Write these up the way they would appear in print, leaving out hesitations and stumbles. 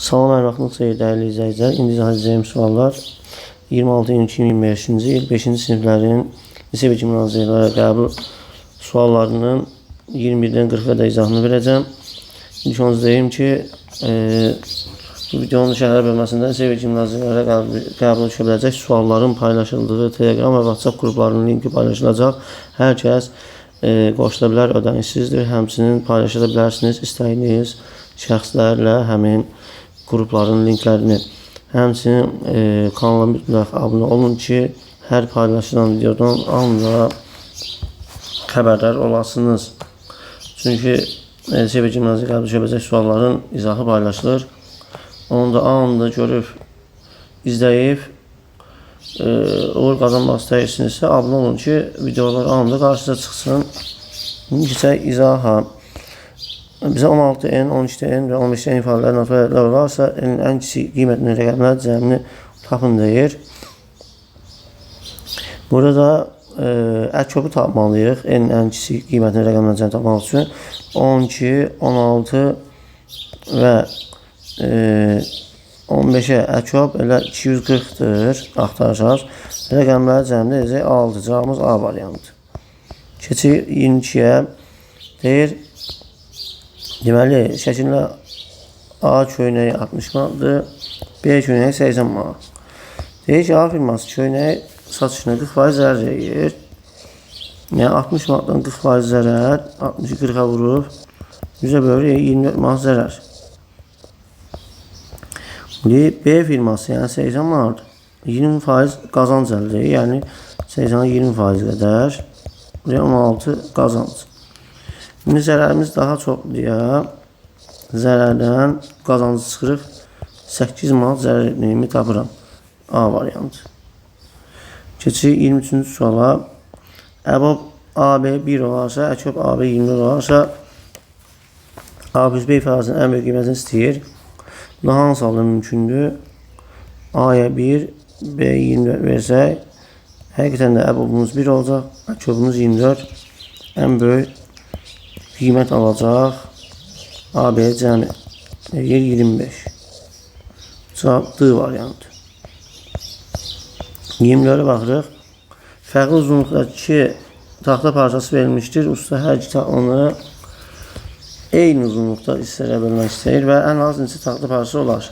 Salam, hər vaxtınız xeyir, dəyərli izləyicilər. İndi izah edəcəyim suallar 26 iyun 2025-ci il 5-ci siniflərin lisey və gimnaziyalara qəbul suallarının 21-dən 40-a da izahını verəcəm. İlk onu deyim ki, bu videonun şərhlər bölməsində lisey və gimnaziyalara qəbul düşə biləcək sualların paylaşıldığı Telegram və WhatsApp qruplarının linki paylaşılacaq. Hər kəs qoşula bilər, ödənişsizdir. Həmçinin paylaşa bilərsiniz istədiyiniz şəxslərlə həmin qrupların linklərini. Həmçinin kanala mütləq abunə olun ki, hər paylaşılan videodan anında xəbərdar olasınız. Çünki lisey və gimnaziya qəbul düşə biləcək sualların izahı paylaşılır. Onu da anında görüb, izləyib, uğur qazanmaq istəyirsinizsə, abunə olun ki, videolar anında qarşınıza çıxsın. İndi keçək izaha. Bizə 16N, 13N və 15N ifadələri natural ədədlər olarsa, N-in ən kiçik qiymətinin rəqəmlər cəmini tapın deyir. Burada da əköpü tapmalıyıq. N-in ən kiçik qiymətinin rəqəmlər cəmini tapmaq üçün 12, 16 və 15-ə əköp elə 240-dır axtaracağız. Rəqəmlər cəmini edəcək 6. Cavabımız A variantı. Keçirik 22-yə. Deyir, deməli, şəkildə A köynəyi 60 manatdır, B köynəyi 80 manat. Deyir ki, A firması köynəyi satışına 40% zərər eləyir. Yəni, 60 manatdan 40% zərər, 60-ı 40-a vurub, 100-ə bölür, 24 manat zərər. B firması, yəni 80 manat, 20% qazanc əldə edir. Yəni, 80-a 20% qədər, buraya 16 qazanc. İndi zərərimiz daha çoxdur deyə zərərdən qazancı çıxırıq. 8 manat zərər etməyimi tapıram. A variantı. Keçirik 23-cü suala. Əbob AB 1 olarsa, əköp AB 24 olarsa, A plus B ifadəsinin ən böyük qiymətini istəyir. Bu hansı halda mümkündür? A-ya 1, B 24 versək, həqiqətən də əbobumuz 1 olacaq, əköbümüz 24. Ən böyük qiymət alacaq AB cəmi eləyir 25. Cavab D variantı. 24-ə baxırıq. Fərqli uzunluqdakı taxta parçası verilmişdir. Usta hər iki taxtanı eyni uzunluqda hissələrə bölmək istəyir və ən az neçə taxta parçası olar?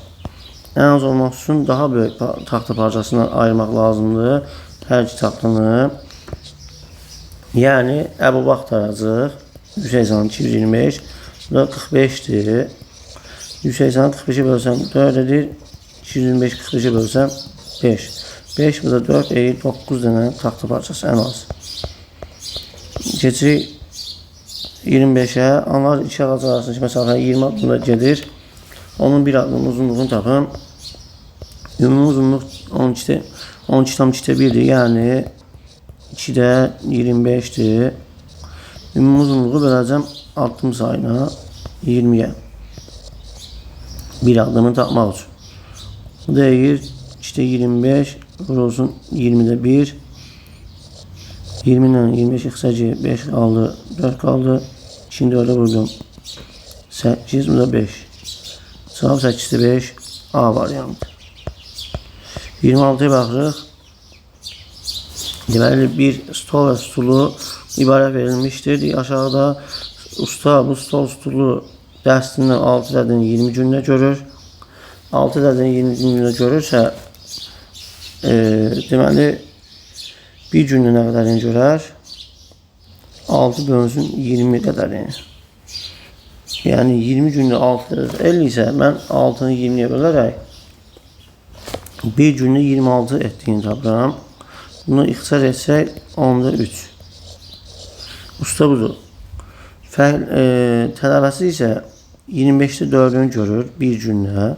Ən az olmaq üçün daha böyük taxta parçasına ayırmaq lazımdır hər iki taxtanı. Yəni, əbob axtaracaq. 180, 225, bu da 45-dir. 180, 45-ə bölsəm 4 edir. 225, 45-ə bölsəm 5. 5, bu da 4 edir. 9 dənə taxta parçası ən az. Keçirik 25-ə. Onlar iki ağac arasındakı məsafə 20 addımda gedir. Onun bir addımın uzunluğunu tapın. Ümumi uzunluq 12,2-də 1-dir. Yəni 2-də 25-dir. Ümumi uzunluğu böləcəm addım sayına 20-yə. Bir addımını tapmaq üçün. Bu da eləyir 2-də 25 vurulsun 20-də 1. 20 ilə 25 ixsəci 5 qaldı, 4 qaldı. 2-ni 4-ə vurdum. 8, bu da 5. Cavab 8-də 5 A variantı. 26-ya baxırıq. Deməli, bir stol və stulu ibarə verilmişdir. Aşağıda usta bu stol stulu dəstindən 6 ədədini 20 gündə görür. 6 ədədini 20 gündə görürsə, deməli, bir gündə nə qədərini görər? 6 bölünsün 20 qədərini. Yəni, 20 gündə 6 ədəd eləyirsə, mən 6-nı 20-yə bölərək bir gündə 26 etdiyini tapıram. Bunu ixtisar etsək, onda 3. Usta budur. Tələbəsi isə 25-də 4-ünü görür bir gündə.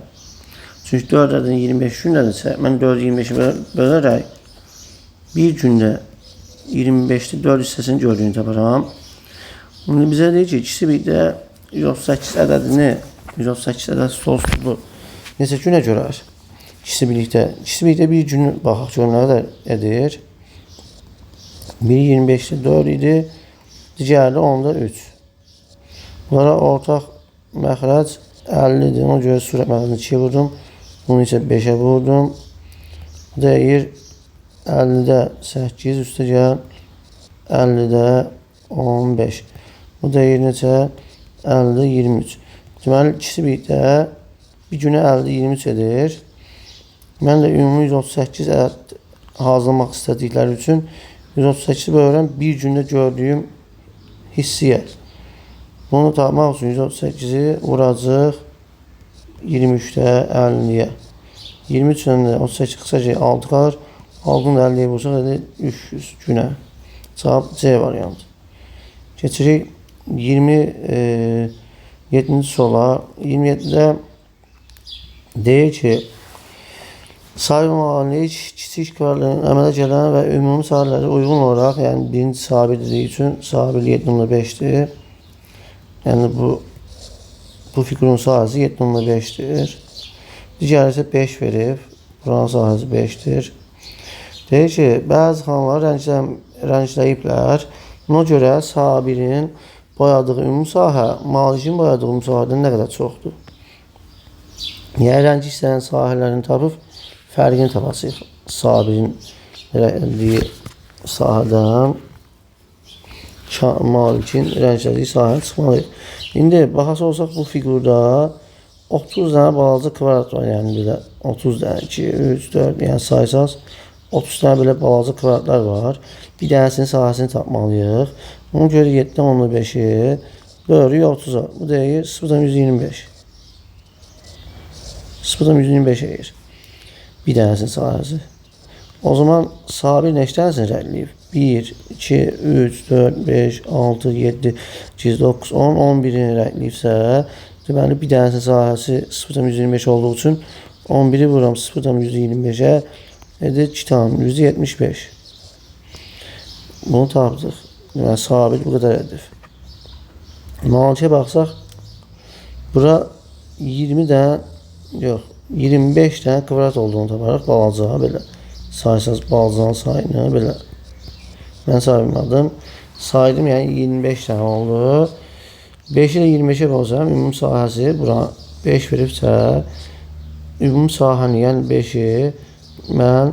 Çünki 4 ədədini 25 gündədirsə, mən 4-ü 25-ə bölərək bir gündə 25-də 4 hissəsini gördüyünü taparam. İndi bizə deyir ki, ikisi birlikdə 138 ədədini, 138 ədəd stol stulu neçə günə görər? İkisi birlikdə bir günü baxaq gör nə qədər edir. Biri 25-də 4 idi, digəri də 10-da 3. Bunlara ortaq məxrəc 50-dir. Ona görə sürət mərtəbəsini 2-yə vurdum. Bunu isə 5-ə vurdum. Bu dəyir 50-də 8, üstə gəl 50-də 15. Bu dəyir neçə? 50-də 23. Deməli, ikisi birlikdə bir günə 50-də 23 edir. Mən də ümumi 138 ədəd hazırlamaq istədikləri üçün 138 bölürəm bir gündə gördüyüm hissiyə. Bunu tapmaq üçün 138-i vuracaq 23-də 50-yə. 23-dən də 38 qısaca 6 qalır. 6-nı da 50-yə vursaq edir 300 günə. Cavab C variantı. Keçirik 27-ci suala. 27-də deyir ki, sahib malik kiçik kvadratların əmələ gələn və ümumi sahələrə uyğun olaraq, yəni birinci sabit dediyi üçün sabit 7.5-dir. Yəni bu fiqurun sahəsi 7.5-dir. Digəri isə 5 verib. Buranın sahəsi 5-dir. Deyir ki, bəzi xanaları rəngləyiblər. Buna görə sabirin boyadığı ümumi sahə malikin boyadığı ümumi sahədən nə qədər çoxdur? Yəni rəngi istəyən sahələrini tapıb fərqini tapacağıq. Sabirin rənglədiyi sahədən malikin rənglədiyi sahəni çıxmalıyıq. İndi baxası olsaq bu fiqurda 30 dənə balaca kvadrat var. Yəni belə 30 dənə, 2, 3, 4, yəni saysaz 30 dənə belə balaca kvadratlar var. Bir dənəsinin sahəsini tapmalıyıq. Ona görə 7.5-i bölürük 30-a. Bu deyir 0.125. 0.125 edir. Bir dənəsinin sahəsi. O zaman sabir neçə dənəsini rəngləyib? 1, 2, 3, 4, 5, 6, 7, 8, 9, 10, 11-ini rəngləyibsə, deməli bir dənəsinin sahəsi 0.125 olduğu üçün 11-i vururam 0.125-ə, edir 2.175. Bunu tapdıq. Deməli, sabit bu qədər edir. Malikə baxsaq, bura 20 dənə, yox, 25 dənə kvadrat olduğunu taparıq. Balaca, belə saysaz balacanın sayını belə. Mən saymadım. Saydım, yəni 25 dənə oldu. 5-i də 25-ə bölsəm, ümumi sahəsi bura 5 veribsə, ümumi sahəni, yəni 5-i mən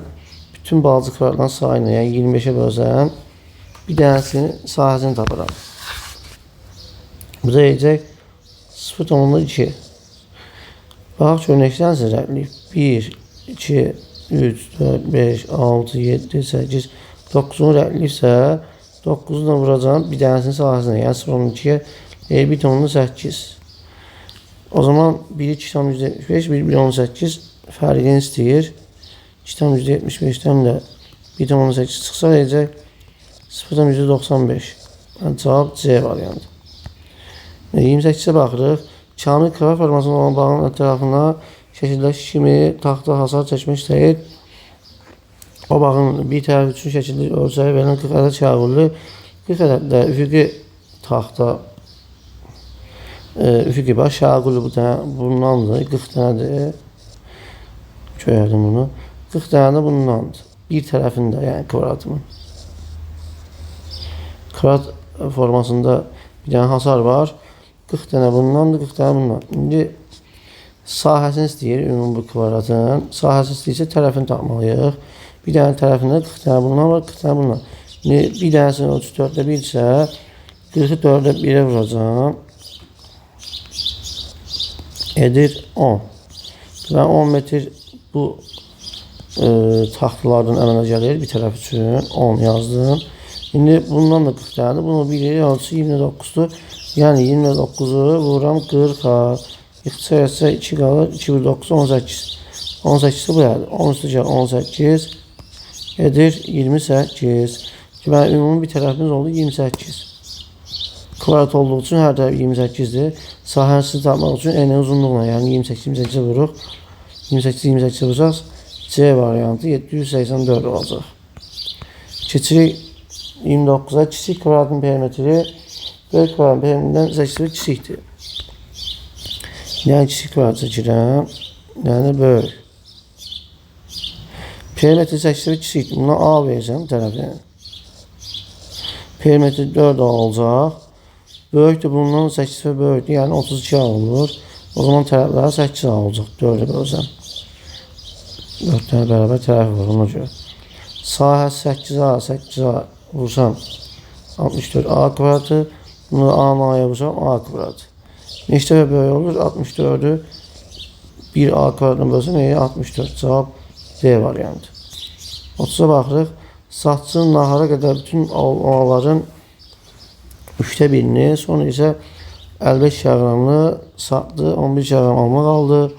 bütün balaca kvadratların sayını, yəni 25-ə bölsəm, bir dənəsinin sahəsini tapıram. Bu da edəcək 0.2. Baxaq ki, neçə dənəsini rəngləyib? 1, 2, 3, 4, 5, 6, 7, 8, 9-unu rəngləyibsə, 9-u da vuracağam bir dənəsinin sahəsinə, yəni 0.2-yə 1.8. O zaman 1-i 2.175, 1.18 fərqini istəyir. 2.175-dən də 1.18 çıxsa edəcək 0.195. Yəni, cavab C variantı. 28-ə baxırıq. Kamil kvadrat formasında olan bağın ətrafına şəkildəki kimi taxta hasar çəkmək istəyir. O bağın bir tərəfi üçün şəkildə ölçəyi verilən 40 ədəd şağullu, 40 ədəd də üfüqi taxta, üfüqi bax, şağullu bu dənə bundandır, 40 dənədir. Görərdim bunu. 40 dənə də bundandır. Bir tərəfində, yəni kvadratımın. Kvadrat formasında bir dənə hasar var. 40 dənə bundandır, 40 dənə bundan. İndi sahəsini istəyir ümumi bu kvadratın. Sahəsini istəyirsə tərəfini tapmalıyıq. Bir dənə tərəfində 40 dənə bundan var, 40 dənə bundan. İndi bir dənəsinin ölçüsü 4-də 1 isə 40-ı 4-də 1-ə vuracağam. Edir 10. Deməli 10 metr bu taxtalardan əmələ gəlir bir tərəf üçün 10 yazdım. İndi bundan da 40 dənədir. Bunun biri ölçüsü 29-dur. Yəni 29-u vururam 40-a. İxtisar etsə 2 qalır. 2 vur 9, 18. 18-i bu yerdir. 10 üstə gəl 18 edir 28. Deməli, ümumi bir tərəfimiz oldu 28. Kvadrat olduğu üçün hər tərəf 28-dir. Sahəsini tapmaq üçün eni uzunluğuna, yəni 28, 28-ə vururuq. 28, 28-ə vursaq C variantı 784 olacaq. Keçirik 29-a. Kiçik kvadratın perimetri böyük kvadratın perimetrindən 8 kiçikdir. Yəni kiçik kvadrat çəkirəm. Yəni böyük. Perimetri 8 kiçikdir. Buna A verəcəm tərəfini. Perimetri 4 A olacaq. Böyükdür bundan 8 böyükdür. Yəni 32 A olur. O zaman tərəfləri 8A olacaq. 4-ə bölsəm. 4 dənə bərabər tərəfi var ona görə. Sahə 8A, 8A vursam 64A kvadratı. Bunu A-nı A-ya vursam A kvadratı. Neçə dəfə böyük olur? 64-ü 1A kvadratına bölsəm 64. Cavab D variantı. 30-a baxırıq. Satçı nahara qədər bütün almaların 3-də 1-ini, sonra isə 55 kiloqramını satdı, 11 kiloqram alma qaldı.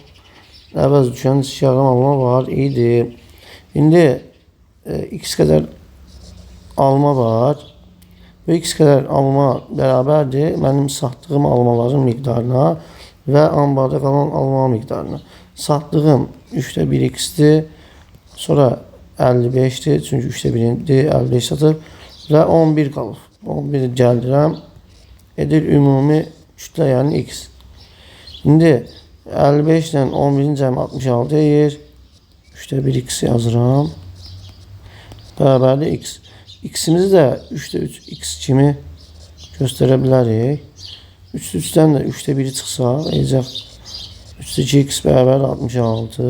Əvəz düşən 2 kiloqram alma var idi. İndi x qədər alma var. Bu x qədər alma bərabərdir mənim satdığım almaların miqdarına və ambarda qalan alma miqdarına. Satdığım 3-də 1 x-dir, sonra 55-dir, çünki 3-də 1-dir, 55 satıb və 11 qalıb. 11-i gəldirəm, edir ümumi kütlə, yəni x. İndi 55 ilə 11-in cəmi 66 edir. 3-də 1 x yazıram. Bərabərdir x. X-imizi də 3-də 3 x kimi göstərə bilərik. 3-də 3-dən də 3-də 1-i çıxsaq, edəcək 3-də 2 x bərabər 66.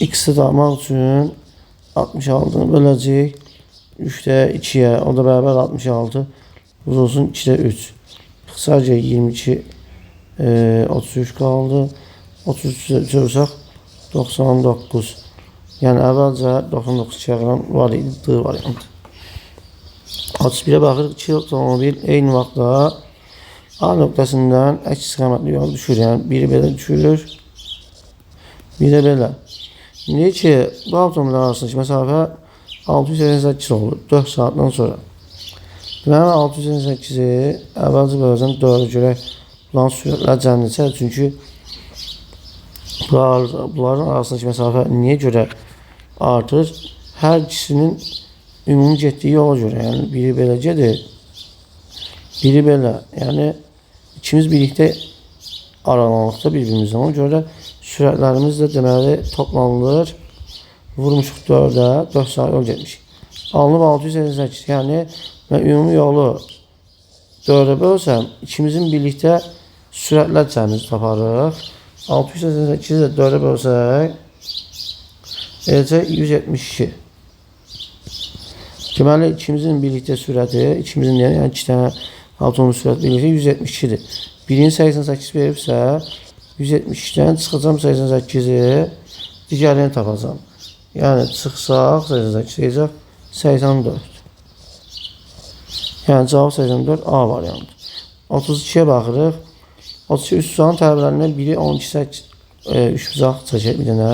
X-i tapmaq üçün 66-nı böləcəyik. 3-də 2-yə, o da bərabər 66. Uzun olsun 2-də 3. Sadəcə 22, 33 qaldı. 33-də 3-ə vursaq 99. Yəni əvvəlcə 99 kiloqram var idi, D variantı. 31-ə baxırıq, 2 avtomobil eyni vaxtda A nöqtəsindən əks istiqamətli yola düşür. Yəni biri belə düşür, biri də belə. İndi ki, bu avtomobillər arasındakı məsafə 688 oldu 4 saatdan sonra. Deməli, 688-i əvvəlcə böləcəm 4-ə görək bunların sürətlər cəm neçə? Çünki bunların arasındakı məsafə niyə görə artır? Hər ikisinin ümumi getdiyi yola görə. Yəni, biri belə gedir, biri belə. Yəni, ikimiz birlikdə aralanlıqda bir-birimizdən. Ona görə sürətlərimiz də deməli toplanılır. Vurmuşuq 4-ə, 4 saat yol getmişik. Alınıb 688. Yəni, mən ümumi yolu 4-ə bölsəm, ikimizin birlikdə sürətlər cəmimizi taparıq. 688-i də 4-ə bölsək, eləcək 172. Deməli, ikimizin birlikdə sürəti, ikimizin deyən, yəni 2 dənə avtomobil sürəti birlikdə 172-dir. Birini 88 veribsə, 172-dən çıxacam 88-i, digərini tapacam. Yəni, çıxsaq 88 deyəcək 84. Yəni, cavab 84 A variantı. 32-yə baxırıq. 32 üst sualın tərəflərindən biri 12, 3 bucaq çəkək bir dənə.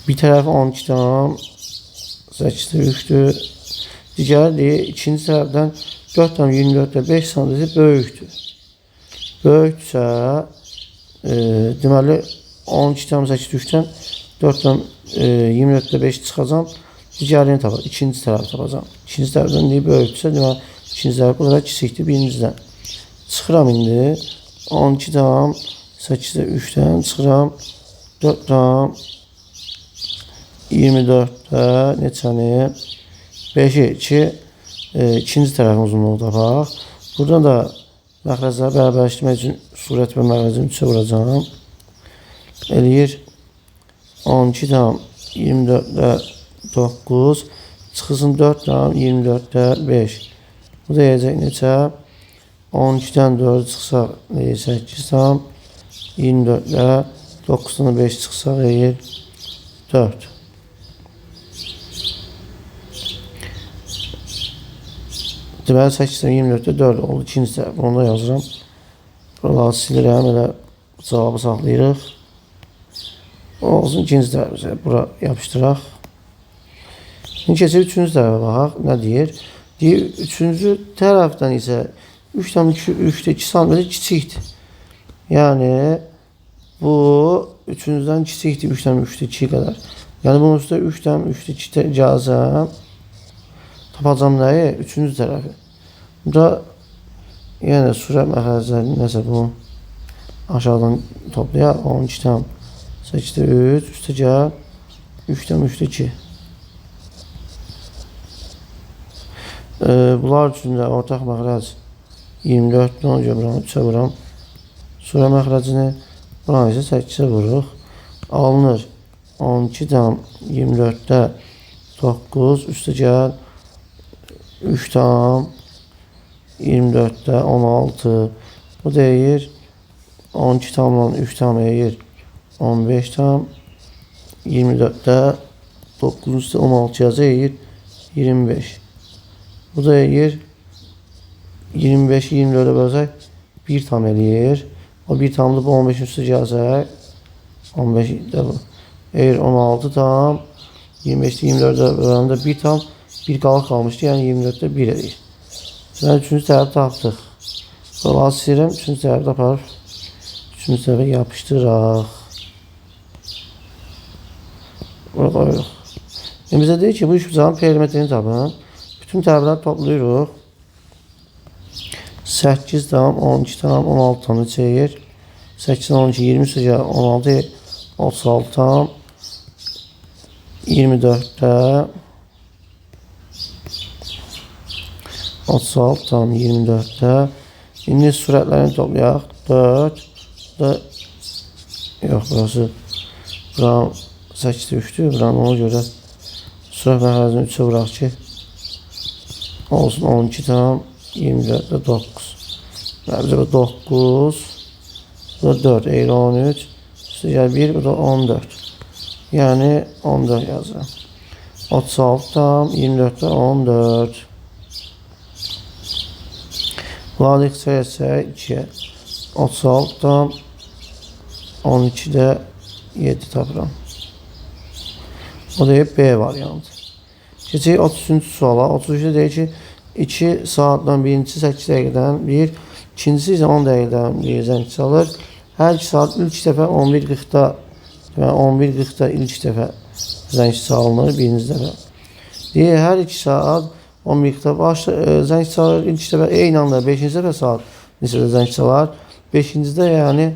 Bir tərəfi 12,8-də 3-dür. Digəri deyir, ikinci tərəfdən 4,24-də 5 sm böyükdür. Böyükdürsə, deməli 12,8-də 3-dən 4,24-də 5 çıxacam. Digərini tapacam, ikinci tərəfi tapacam. İkinci tərəfdən deyir, böyükdürsə, deməli, ikinci tərəf bu qədər kiçikdir birincidən. Çıxıram indi 12,8-də 3-dən çıxıram 4,24-də neçəni? 5-i 2, ikinci tərəfin uzunluğu tapaq. Buradan da məxrəcləri bərabərləşdirmək üçün surət və məxrəcini 3-ə vuracağam. Eləyir 12,24-də 9, çıxılsın 4,24-də 5. Bu da deyəcək neçə? 12-dən 4 çıxsaq eləyir 8,24-də 9-dan 5 çıxsaq eləyir 4. Deməli 8,24-də 4 oldu. İkinci tərəf. Onu da yazıram. Buraları silirəm. Elə cavabı saxlayırıq. Olsun ikinci tərəfimizə. Bura yapışdıraq. İndi keçib üçüncü tərəfə baxaq. Nə deyir? Deyir, üçüncü tərəfdən isə 3,2 sm kiçikdir. Yəni, bu üçüncüdən kiçikdir 3,3-2 qədər. Yəni, bunun üstə 3,3-2 gəlsəm, tapacam nəyi? Üçüncü tərəfi. Burada, yəni, sürət məxrəcləri nəsə bunu aşağıdan toplayaq. 12,8-də 3, üstə gəl 3,3-2. Bunlar üçün də ortaq məxrəc 24-dür. Ona görə buranı 3-ə vuram. Sura məxrəcini buranı isə 8-ə vururuq. Alınır 12,24-də 9, üstə gəl 3,24-də 16. Bu deyir 12,3 tam eləyir 15 tam 24-də 9 üstə 16 yazı eləyir 25. Bu da eləyir 25-i 24-ə bölsək 1 tam eləyir. O 1 tamlı bu 15-in üstə gəlsək 15-də bu eləyir 16 tam 25-də 24-ə böləndə 1 tam 1 qalıq qalmışdı. Yəni 24-də 1 eləyir. Deməli, üçüncü tərəfi tapdıq. Dolayı istəyirəm, üçüncü tərəfi aparıb üçüncü tərəfə yapışdıraq. Bura qoyuruq. İndi bizə deyir ki, bu üçbucağın perimetrini tapın. Bütün tərəfləri toplayırıq. 8 tam, 12 tam, 16 tam neçə eləyir? 8 12, 20 üstə gəlir, 16, 36 tam, 24-də 36 tam, 24-də. İndi sürətlərini toplayaq. 4, da, yox, burası, buranın 8-də 3-dür, buranın ona görə sürət məxrəcini 3-ə vuraq ki, olsun 12 tam, 24-də 9. Bizə bu 9, bu da 4, eyri 13, üstə gəl 1, bu da 14. Yəni 14 yazıram. 36 tam, 24-də 14. Bunları ixtisar etsək 2-yə. 36 tam, 12-də 7 tapıram. O deyir B variantı. Keçək 33-cü suala. 33-də deyir ki, 2 saatdan birincisi 8 dəqiqədən 1, ikincisi isə 10 dəqiqədən 1 zəng çalır. Hər 2 saat ilk dəfə 11:40-da, deməli 11:40-da ilk dəfə zəng çalınır, birinci dəfə. Deyir, hər 2 saat 11:40-da zəng çalır, ilk dəfə eyni anda 5-ci dəfə saat neçədə zəng çalar? 5-cidə yəni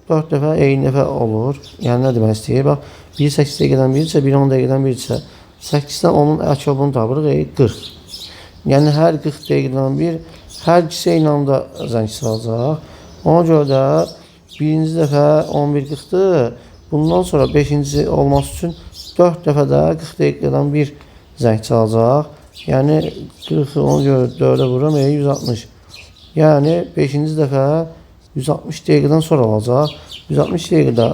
4 dəfə eyni dəfə olur. Yəni nə demək istəyir? Bax, biri 8 dəqiqədən biri isə, biri 10 dəqiqədən biri isə. 8-dən 10-un əkobunu tapırıq, 40. Yəni hər 40 dəqiqədən bir, hər ikisi eyni anda zəng çalacaq. Ona görə də birinci dəfə 11:40-dır. Bundan sonra 5-ci olması üçün 4 dəfə də 40 dəqiqədən bir zəng çalacaq. Yəni 40-ı ona görə 4-ə vururam, 160. Yəni 5-ci dəfə 160 dəqiqədən sonra olacaq. 160 dəqiqədə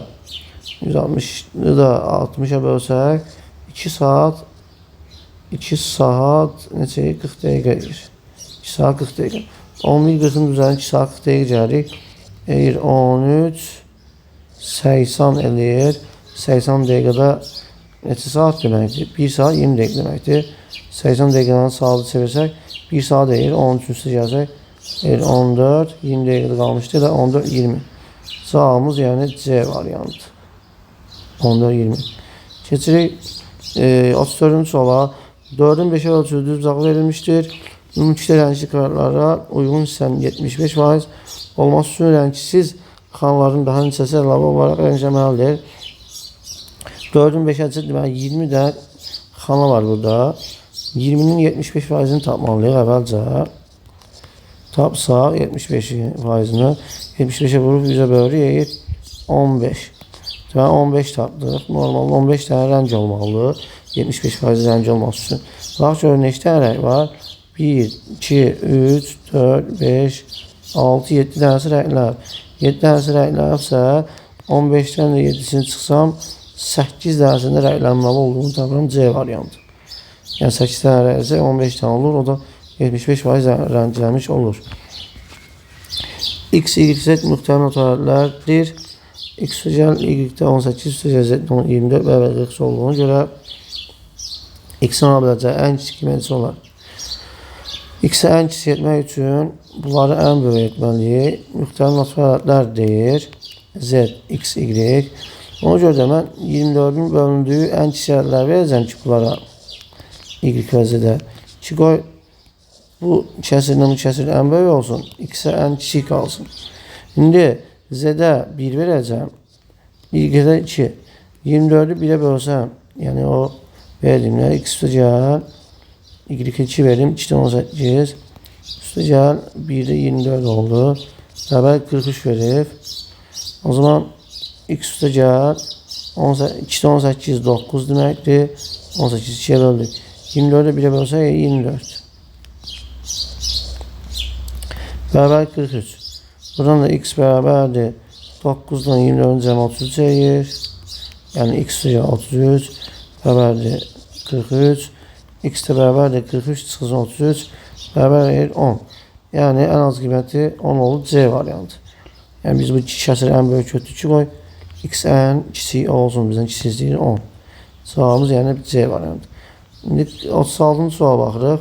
160-ı da 60-a bölsək 2 saat 2 saat neçə 40 dəqiqə eləyir. 2 saat 40 dəqiqə. 11:40-ın üzərinə 2 saat 40 dəqiqə gəlirik. Eləyir 13:80 eləyir. 80 dəqiqədə neçə saat deməkdir? 1 saat 20 dəqiqə deməkdir. 80 dəqiqədən saatı çevirsək 1 saat eləyir. 13-ün üstə gəlsək eləyir 14, 20 dəqiqədə qalmışdı. Elə 14:20. Cavabımız yəni C variantı. 14:20. Keçirik 34-cü suala. 4-ün 5-ə ölçülü düz bucağı verilmişdir. Ümumkütlə rəngli kvadratlara uyğun hissənin 75% olması üçün rəngsiz xanaların daha neçəsi əlavə olaraq rəngləməlidir. 4-ün 5-ə ölçülü deməli 20 dənə xana var burada. 20-nin 75%-ni tapmalıyıq əvvəlcə. Tapsaq 75%-ni 75-ə vurub 100-ə bölürük, 15. Deməli 15 tapdıq. Normalda 15 dənə rəng olmalıdır. 75% rəng olması üçün. Bax görün neçə dənə rəng var? 1, 2, 3, 4, 5, 6, 7 dənəsi rənglər. 7 dənəsi rənglərsə 15-dən də 7-sini çıxsam 8 dənəsində rənglənməli olduğunu tapıram C variantı. Yəni 8 dənə rəngsə 15 dənə olur. O da 75% rənglənmiş olur. X, Y, Z müxtəlif notlərdir. X üstəgəl Y-də 18, üstəgəl Z-də 24 bərabər 40 olduğuna görə X-in ola biləcəyi ən kiçik qiymətisi olar. X-ə ən kiçik etmək üçün bunları ən böyük etməliyik. Müxtəlif natural deyir. Z, X, Y. Ona görə də mən 24-ün bölündüyü ən kiçik ədədlər verəcəm ki, bunlara Y və Z-də. Ki, qoy bu kəsirlə bu kəsir ən böyük olsun, X-ə ən kiçik qalsın. İndi Z-də 1 verəcəm, Y-də 2. 24-ü 1-ə bölsəm, yəni o verdiyimdə X üstə gəl, Y-ə 2 verim, 2-dən 18, üstə Üstə gəl 1-də 24 oldu. Bərabər 43 verib. O zaman x üstə gəl 2-də 18, 9 deməkdir. 18 2-yə böldük. 24-ə 1-ə bölsək 24. Bərabər 43. Buradan da x bərabərdir. 9-dan 24-ün cəmi 33 eləyir. Yəni x üstə gəl 33 bərabərdir 43. X də bərabərdir 43 çıxsın 33 bərabər eləyir 10. Yəni ən az qiyməti 10 oldu C variantı. Yəni biz bu iki kəsir ən böyük götürdük ki, qoy x ən kiçik olsun, bizdən kiçik istəyir 10. Cavabımız yəni C variantı. İndi 36-cı suala baxırıq.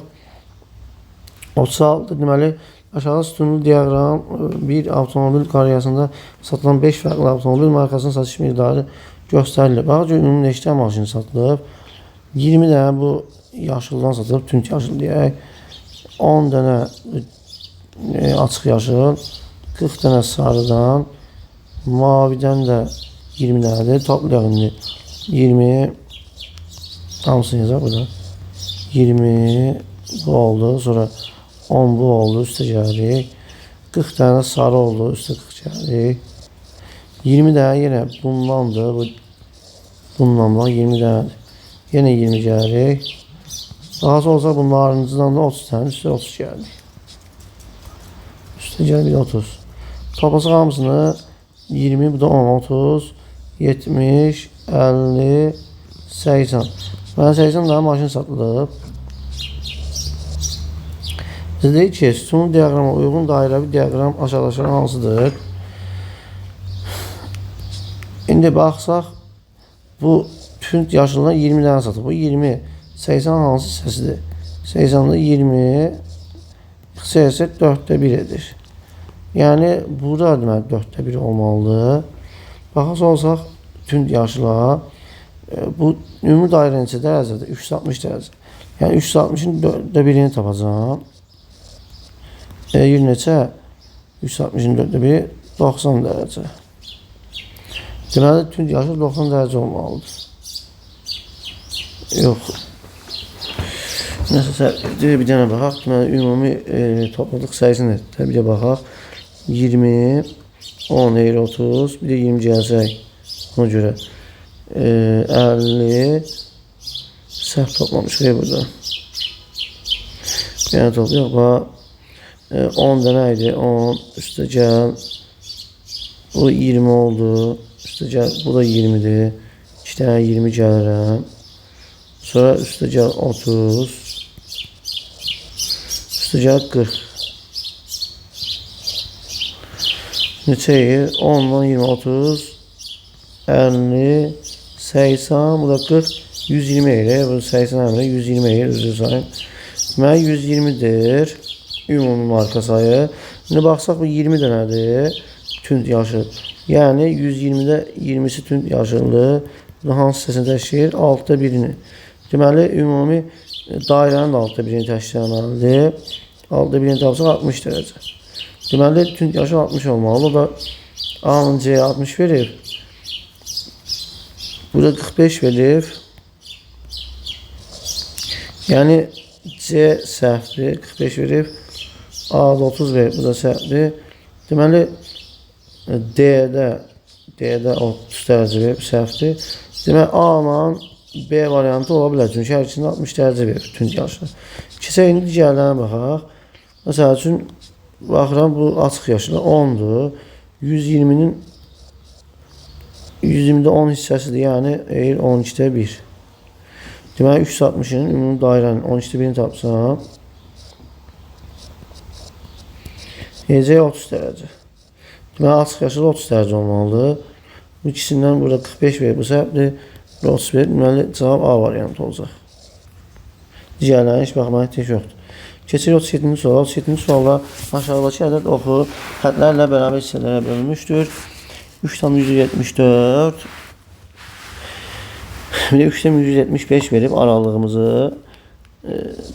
36 deməli aşağıda sütunlu diaqram bir avtomobil qaryasında satılan 5 fərqli avtomobil markasının satış miqdarı göstərilir. Bax, ümumi neçə dənə maşın satılıb? 20 dənə bu yaşıldan satılıb, tünd yaşıl deyək. 10 dənə açıq yaşıl, 40 dənə sarıdan, mavidən də 20 dənədir. Toplayaq indi. 20, hamısını yazaq burada. 20 bu oldu, sonra 10 bu oldu, üstə gəlirik. 40 dənə sarı oldu, üstə 40 gəlirik. 20 dənə yenə bundandır. Bu, bundan bax 20 dənədir. Yenə 20 gəlirik. Daha olsa bu narıncıdan da 30 dənə, üstə 30 gəlirik. Üstə gəlir bir 30. Toplasaq hamısını 20, bu da 10, 30, 70, 50, 80. Mənə 80 dənə maşın satılıb. Bizə deyir ki, sütunlu diaqrama uyğun dairəvi diaqram aşağıdakıların hansıdır? İndi baxsaq, bu tünd yaşıldan 20 dənə satılıb. Bu 20, 80 hansı hissəsidir? 80-də 20, ixtisar 4-də 1 edir. Yəni, burada deməli 4-də 1 olmalıdır. Baxaq olsaq, tünd yaşıla, bu ümumi dairə neçə dərəcədir? 360 dərəcə. Yəni, 360-ın 4-də 1-ini tapacağam. Eləyir neçə? 360-ın 4-də 1-i 90 dərəcə. Deməli, tünd yaşıl 90 dərəcə olmalıdır. Yox. Nəsə, bir dənə baxaq. Deməli, ümumi topladıq sayısını bir də baxaq. 20, 10 eyri 30, bir də 20 gəlsək. Ona görə 50, səhv toplamışıq burada. Bir dənə toplayaq. Bax, 10 dənə idi. 10, üstə gəl. Bu 20 oldu. Üstə gəl, bu da 20-dir. 2 dənə 20 gəlirəm. Sonra üstə gəl 30. Üstə gəl 40. Neçə eləyir? 10-dan 20, 30, 50, 80, bu da 40, 120 eləyir. Bu 80 əmri 120 eləyir, üzr sayın. Deməli, 120-dir ümumi marka sayı. İndi baxsaq, bu 20 dənədir tünd yaşıl. Yəni, 120-də 20-si tünd yaşıldır. Bu hansı hissəsini təşkil edir? 6-da 1-ini. Deməli, ümumi dairənin də 6-da 1-ini təşkil etməlidir. 6-da 1-ini tapsaq 60 dərəcə. Deməli, tünd yaşıl 60 olmalı. O da A-nın C-yə 60 verib. Burada 45 verib. Yəni, C səhvdir, 45 verib. A-da 30 verib, bu da səhvdir. Deməli, D-də 30 dərəcə verib, səhvdir. Deməli, A-la B variantı ola bilər. Çünki hər ikisində 60 dərəcə verib tünd yaşlı. Keçək indi digərlərinə baxaq. Məsəl üçün, baxıram, bu açıq yaşlı 10-dur. 120-nin 120-də 10 hissəsidir, yəni eyir 12-də 1. Deməli, 360-ın ümumi dairənin 12-də 1-ini tapsam, eləyəcək 30 dərəcə. Deməli, açıq yaşlı 30 dərəcə olmalıdır. Bu ikisindən burada 45 verib, bu səhvdir. Burada 30 verib, deməli, cavab A variantı olacaq. Digərlərinə heç baxmağa ehtiyac yoxdur. Keçirik 37-ci suala. 37-ci sualda aşağıdakı ədəd oxu xətlərlə bərabər hissələrə bölünmüşdür. 3,174 bir də 3,175 verib aralığımızı.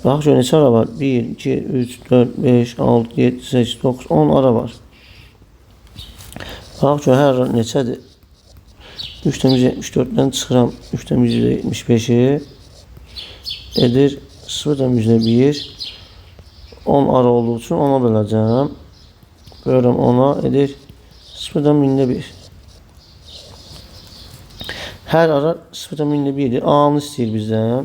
Bax, gör neçə ara var? 1, 2, 3, 4, 5, 6, 7, 8, 9, 10 ara var. Bax, gör hər ara neçədir? 3,174-dən çıxıram 3,175-i edir 0,1. 10 ara olduğu üçün 10-a böləcəm. Bölürəm 10-a, edir 0,1. Hər ara 0,1-dir. A-nı istəyir bizdən.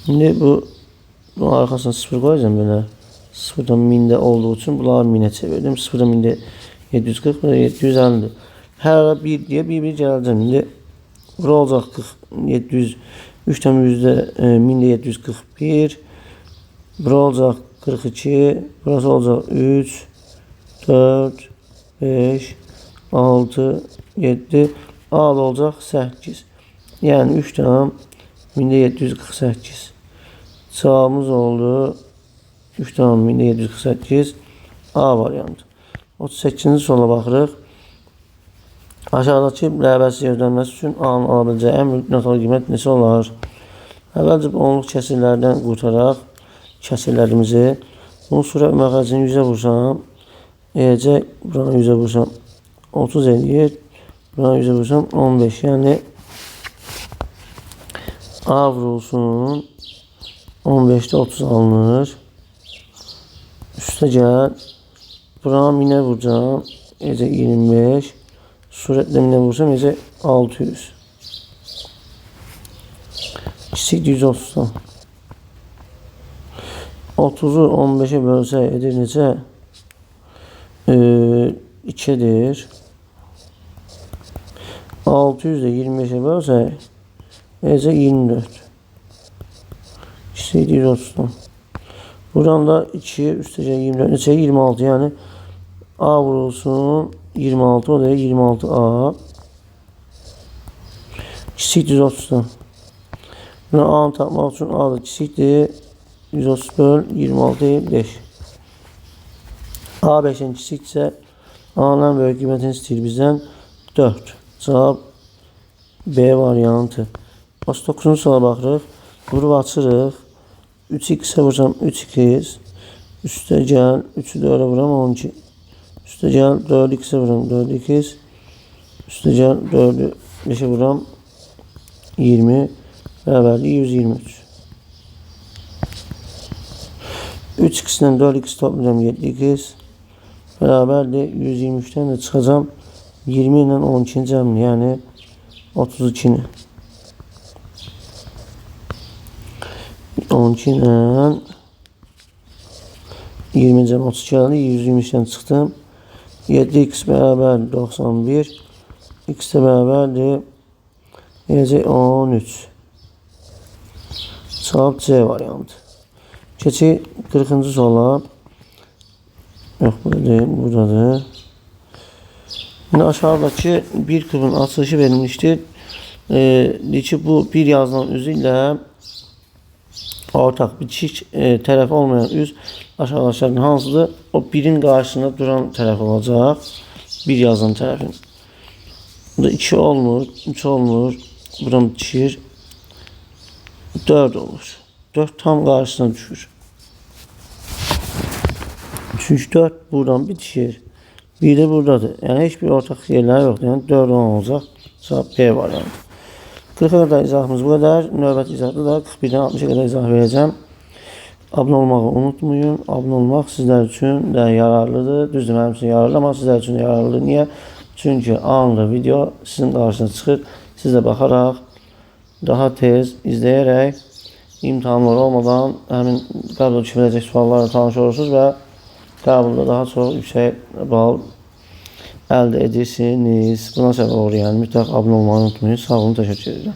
İndi bunun arxasına 0 qoyacağım belə. 0,1000-də olduğu üçün bunları 1000-ə çevirdim. 0,740, bu da 750-dir. Hər ara 1 deyə 1-1 gələcəm. İndi bura olacaq 40, 700, 3,741. Bura olacaq 42, burası olacaq 3, 4, 5, 6, 7, A da olacaq 8. Yəni 3,748. Cavabımız oldu 3,748 A variantı. 38-ci suala baxırıq. Aşağıdakı rəbəsi ödənməsi üçün A-nın ala biləcəyi ən böyük natural qiymət neçə olar? Əvvəlcə bu onluq kəsirlərdən qurtaraq kəsirlərimizi. Bunu surət məxrəcini 100-ə vursam, eləcək buranı 100-ə vursam 30 eləyir. Buranı 100-ə vursam 15. Yəni A vurulsun 15-də 30 alınır. Üstə gəl. Buranı 1000-ə vuracağam. Eləcək 25. Surətlə 1000-ə vursam eləcək 600. Kiçik 130-dan. 30-u 15-ə bölsək edir neçə? 2-dir. 600 də 25-ə bölsək eləcək 24. Kiçik 130-dan. Buradan da 2 üstəcək 24. Neçə? 26. Yəni A vurulsun 26. O da 26A. Kiçik 130-dan. Buna A-nı tapmaq üçün A da kiçikdir. 130 böl 26 5. A 5-dən kiçikdirsə A-nın ən böyük qiymətini istəyir bizdən 4. Cavab B variantı. 39-cu suala baxırıq. Vurub açırıq. 3x-ə vursam 3x. Üstə gəl 3-ü 4-ə vuram 12. Üstə gəl 4x-ə vuram 4x. Üstə gəl 4-ü 5-ə vuram 20. Bərabərdir 123. 3x ilə 4x toplayacağım 7x. Bərabərdir 123-dən də çıxacağım 20 ilə 12-ni cəmini, yəni 32-ni. 12 ilə 20 cəm 32 gəldi. 123-dən çıxdım. 7x bərabər 91. X də bərabərdir. Eləcək 13. Cavab C variantı. Keçik 40-cı suala. Yox, burada deyil, buradadır. İndi aşağıdakı bir kubun açılışı verilmişdir. Deyir ki, bu bir yazılan üzü ilə ortaq bitişik tərəf olmayan üz aşağıdakılardan hansıdır? O birin qarşısında duran tərəf olacaq. Bir yazılan tərəfin. Burada 2 olmur, 3 olmur. Buradan bitişir. 4 olur. 4 tam qarşısına düşür. Çünki 4 buradan bitişir. Bir də buradadır. Yəni heç bir ortaq yerləri yoxdur. Yəni 4 olacaq. Cavab B variantı. 40-a qədər izahımız bu qədər. Növbəti izahda da 41-dən 60-a qədər izah verəcəm. Abunə olmağı unutmayın. Abunə olmaq sizlər üçün də yararlıdır. Düzdür, mənim üçün yararlı, amma sizlər üçün də yararlıdır. Niyə? Çünki anında video sizin qarşınıza çıxır. Siz də baxaraq, daha tez izləyərək, imtahanlar olmadan həmin qəbul ediləcək suallarla tanış olursunuz və qəbulda daha çox yüksək bal əldə edirsiniz. Buna səbəb olur, yəni mütləq abunə olmağı unutmayın. Sağ olun, təşəkkür edirəm.